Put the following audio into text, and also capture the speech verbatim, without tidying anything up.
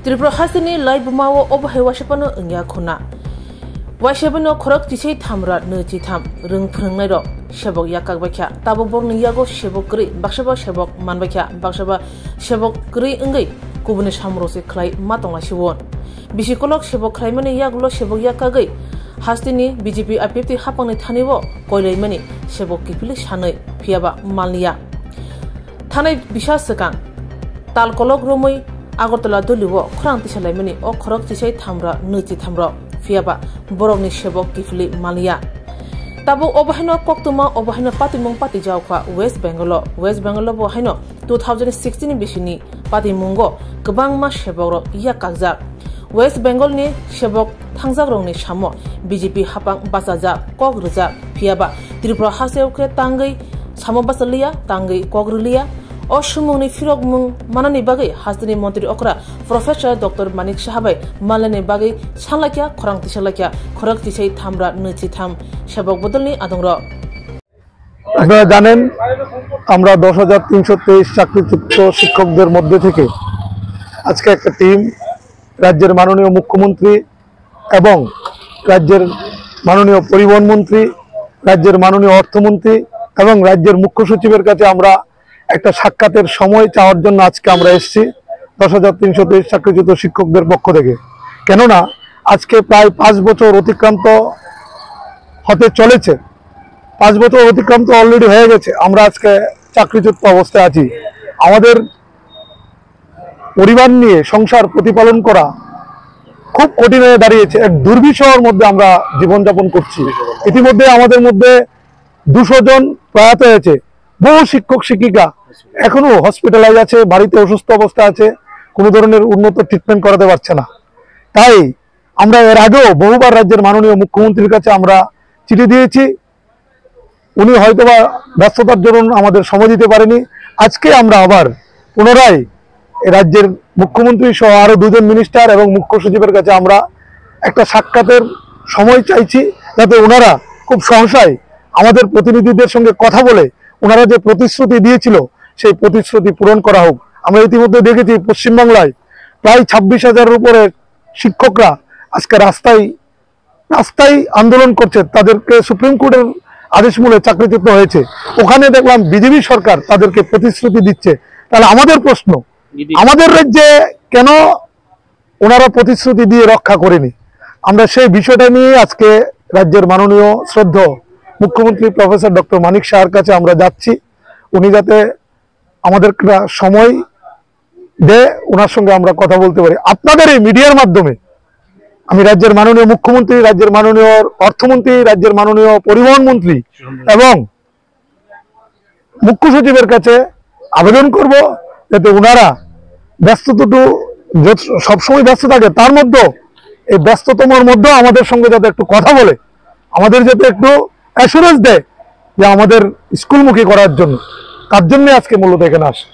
Tripura hasteni laibuma o obo hai waisa phano wngya khuna. Waisa bino khorok chisai thamra nwi chitham rwng phrwngnairok sebok yak kak baikha. Tabuk borokni yago sebok kwrwi, baksa ba sebok man baikha, baksa ba sebok kwrwi wngwi kubuni samung rok se khlai ma tonglaisio. Bisi kolok sebok khlaimani yagulo sebok yak kagwi hasteni B J P I P F T hapangni thani o koilaimani sebok kiphilwi sanwi, phiyaba manliya. Thanai bisa swkang tal kolok romwi Agartala duli o khorang tisalaimani o khorok chisai thamra nwi chitham rok, phiyaba borokni sebok kiphilwi manliya. Tabuk obo haino koktwma, obo haino patimung patijak kha West Bengal o. West Bengal o bo haino two thousand sixteen bisini patimungo kwbangma sebok rok yak kakjak. West Bengal ni sebok thangjakrokni samo B J P hapang bachajak, kok rwjak, phiyaba Tripura hasteo khe tangwi samo bachaliya, tangwi kok rwliya. O sumungni phirokmung manani bagwi hasteni montri okra Professor Doctor Manik Saha bai manlani bagwi sanlakya, khorang tisalaikya khorok tisai thamra nwi chitham sebok bodolni adongrok. আপনারা জানেন, আমরা দশ হাজার তিনশো তেইশ চাকরিচ্যুত শিক্ষকদের মধ্যে থেকে আজকে একটা টিম রাজ্যের মাননীয় মুখ্যমন্ত্রী এবং রাজ্যের মাননীয় পরিবহন মন্ত্রী, রাজ্যের মাননীয় অর্থমন্ত্রী এবং রাজ্যের মুখ্য সচিবের কাছে আমরা একটা সাক্ষাতের সময় চাওয়ার জন্য আজকে আমরা এসেছি দশ হাজার তিনশো তেইশ চাকরিচ্যুত শিক্ষকদের পক্ষ থেকে। কেননা আজকে প্রায় পাঁচ বছর অতিক্রান্ত হতে চলেছে, পাঁচ বছর অতিক্রান্ত অলরেডি হয়ে গেছে, আমরা আজকে চাকরিচ্যুত অবস্থায় আছি। আমাদের পরিবার নিয়ে সংসার প্রতিপালন করা খুব কঠিন হয়ে দাঁড়িয়েছে। এক দুর্বিষহর মধ্যে আমরা জীবনযাপন করছি। ইতিমধ্যে আমাদের মধ্যে দুশো জন প্রয়াত হয়েছে, বহু শিক্ষক শিক্ষিকা এখনো হসপিটালাইজ আছে, বাড়িতে অসুস্থ অবস্থা আছে, কোনো ধরনের উন্নত ট্রিটমেন্ট করাতে পারছে না। তাই আমরা এর আগেও বহুবার রাজ্যের মাননীয় মুখ্যমন্ত্রীর কাছে আমরা চিঠি দিয়েছি, উনি হয়তোবা ব্যস্ততার দরুন আমাদের সময় দিতে পারেনি। আজকে আমরা আবার পুনরায় রাজ্যের মুখ্যমন্ত্রী সহ আরো দুজন মিনিস্টার এবং মুখ্য সচিবের কাছে আমরা একটা সাক্ষাতের সময় চাইছি, যাতে ওনারা খুব সহসায় আমাদের প্রতিনিধিদের সঙ্গে কথা বলে ওনারা যে প্রতিশ্রুতি দিয়েছিল সেই প্রতিশ্রুতি পূরণ করা হোক। আমরা ইতিমধ্যে দেখেছি পশ্চিমবাংলায় প্রায় ছাব্বিশ হাজারের উপরে শিক্ষকরা আজকে রাস্তায় রাস্তায় আন্দোলন করছে, তাদেরকে সুপ্রিম কোর্টের আদেশ মূলে চাকরিচ্যুত হয়েছে। ওখানে দেখলাম বিজেপি সরকার তাদেরকে প্রতিশ্রুতি দিচ্ছে। তাহলে আমাদের প্রশ্ন, আমাদের রাজ্যে কেন ওনারা প্রতিশ্রুতি দিয়ে রক্ষা করেনি? আমরা সেই বিষয়টা নিয়ে আজকে রাজ্যের মাননীয় শ্রদ্ধেয় মুখ্যমন্ত্রী প্রফেসর ডক্টর মানিক সাহার কাছে আমরা যাচ্ছি, উনি যাতে আমাদের একটা সময় দে, ওনার সঙ্গে আমরা কথা বলতে পারি। আপনাদের এই মিডিয়ার মাধ্যমে আমি রাজ্যের মাননীয় মুখ্যমন্ত্রী, রাজ্যের মাননীয় অর্থমন্ত্রী, রাজ্যের মাননীয় পরিবহন মন্ত্রী এবং মুখ্য সচিবের কাছে আবেদন করব, যাতে ওনারা ব্যস্ততটু যত, সবসময় ব্যস্ত থাকে, তার মধ্যেও এই ব্যস্ততমর মধ্যেও আমাদের সঙ্গে যাতে একটু কথা বলে, আমাদের যাতে একটু অ্যাসুরেন্স দেয় যে আমাদের স্কুলমুখী করার জন্য। তার জন্য আজকে মূলত এখানে আসা।